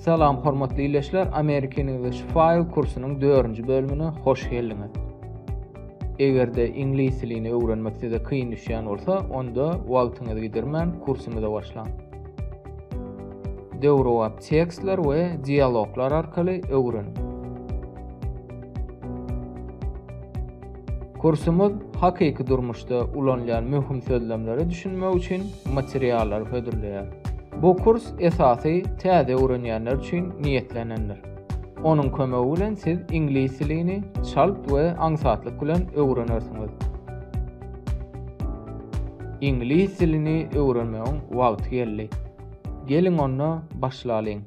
Salam hormatly ildeşler, American English File kursunyň dördünji bölümine hoş geldiňiz. Eger-de iňlis dilini öwrenmek size kyn düşýän bolsa, onda wagtyňyzy gidirmän kursumyza başlaň. Döwrebap tekstler we dialoglar arkaly öwreniň. Kursumyz hakyky durmuşda ulanylýan möhüm sözlemlere düşünmek üçin materiallary hödürleýär. Bu kurs esasy täze öwrenýänler üçin niýetlenendir. Onuň kömegi bilen siz iňlis dilini çalt we aňsatlyk bilen öwrenersiňiz. Iňlis dilini öwrenmegiň wagty geldi. Geliň onda başlalyň.